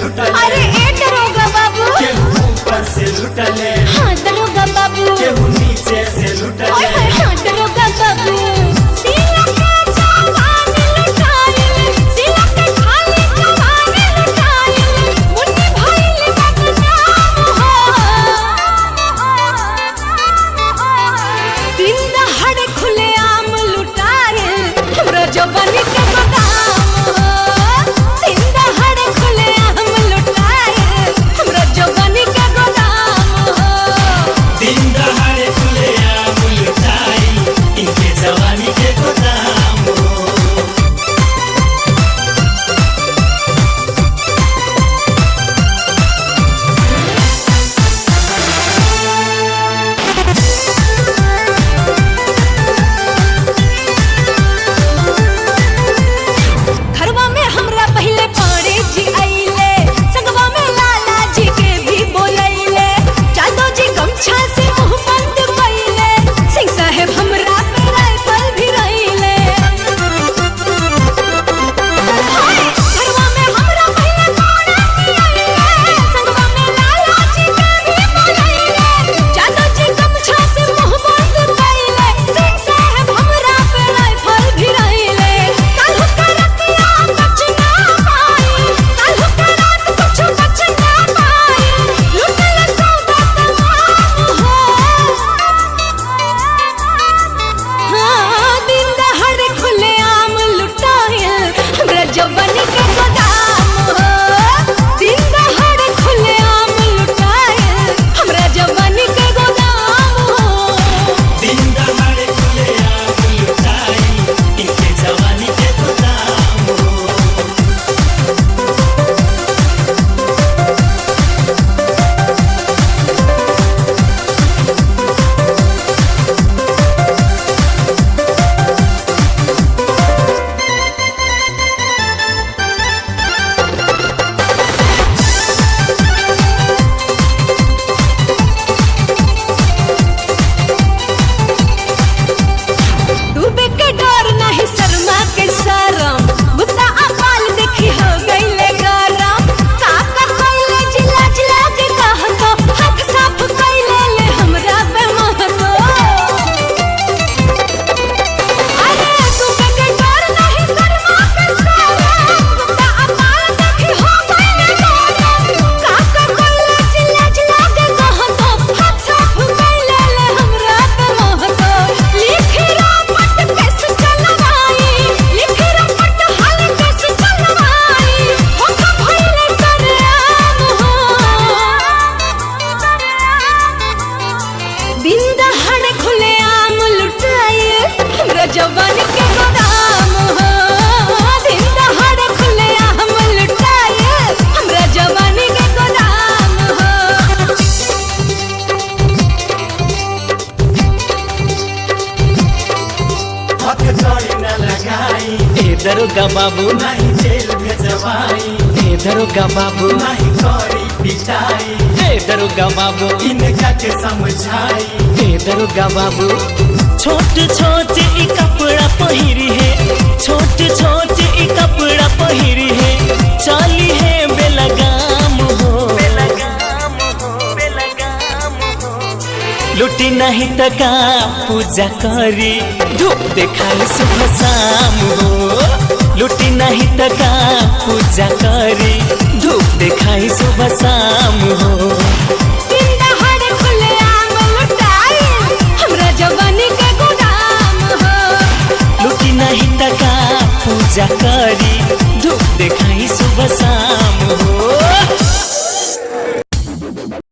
लुटले। अरे ए दरोगा बाबू, केहू ऊपर से लुटले, हाँ दरोगा बाबू, केहू नीचे से ओए लुटले। होए हाँ दरोगा बाबू। सिला के जवान लुटाइल, सिला के खाली जवान लुटाइल, मुन्नी भइल बदनाम हो। दिन दहाड़े खुले आम लुटाइल, हमरा जवानी के गोदाम हो। दिन दहाड़े खुले आम लुटाइल, हमरा जवानी के गोदाम हो। दिन दहाड़े खुले आम लुटाई, इनके जवानी के गोदाम हो। घरवा में हमरा पहले पाड़े जी आइले, संगवा में लाला जी के भी बोलैले, जादो जी गमछा से मुंह बंद कइले, सिंह साहेब हमरा पे राइफल भी रइले। हाय, घरवा में हमरा पहले पाड़े जी आइले, संगवा में लाला जी के भी बोलैले, जादो जी गमछा से मुंह बंद कइले, सिंह साहेब हमरा पे राइफल भी रइले। काल्हू का रतिया बच ना पाई, काल्हू का रात कुछ बच ना पाई, लुटल सौदा तमाम हो। हाँ, दिन दहाड़े खुले आम लुटाइल, हमरा जवानी के गोदाम हो। दिन दहाड़े खुले आम लुटाइल, हमरा जवानी के गोदाम हो। दिन दहाड़े खुले आम लुटाई, इनके जवानी के गोदाम हो। डूबे के डर नहीं शर्मा के शरम, गुस्सा अकाल देखी हो गईले गरम, काका कइले जिला जिला के कहतो, हाथ साफ कइले ले हमरा पे महतो। अरे डूबे के डर नहीं शर्मा के शरम, गुस्सा अकाल देखी हो गईले गरम, काका कइले जिला जिला के कहतो, हाथ साफ कइले ले हमरा पे महतो। लिखी रपट केस चलवाई, लिखी रपट हाल केस चलवाई, होका भइले सरेआम हो। दिन दहाड़े खुले आम लुटाए, हमरा जवानी के गोदाम हो। दिन दहाड़े खुले आम लुटाए, हमरा जवानी के गोदाम हो। हक जोड़ी न लगाई, ए दरोगा बाबू, नहीं जेल भेजवाई, ए दरोगा बाबू, नहीं करी पिटाई, ए दरोगा बाबू, इनका के समझाई। ए दरोगा बाबू। छोट छोट ई कपड़ा पहिरी है, छोट छोट ई कपड़ा पहिरी है, चाली है बेलगाम हो, बेलगाम हो, बेलगाम हो। लुटी नहीं त का पूजा करी, धूप देखाई सुबह शाम हो। लुटी नहीं त का पूजा करी, धूप देखाई सुबह शाम हो। दिन दहाड़े खुले आम लुटाए, हमरा जवानी के गोदाम हो। लुटी नहीं त का पूजा करी, धूप देखाई सुबह शाम हो।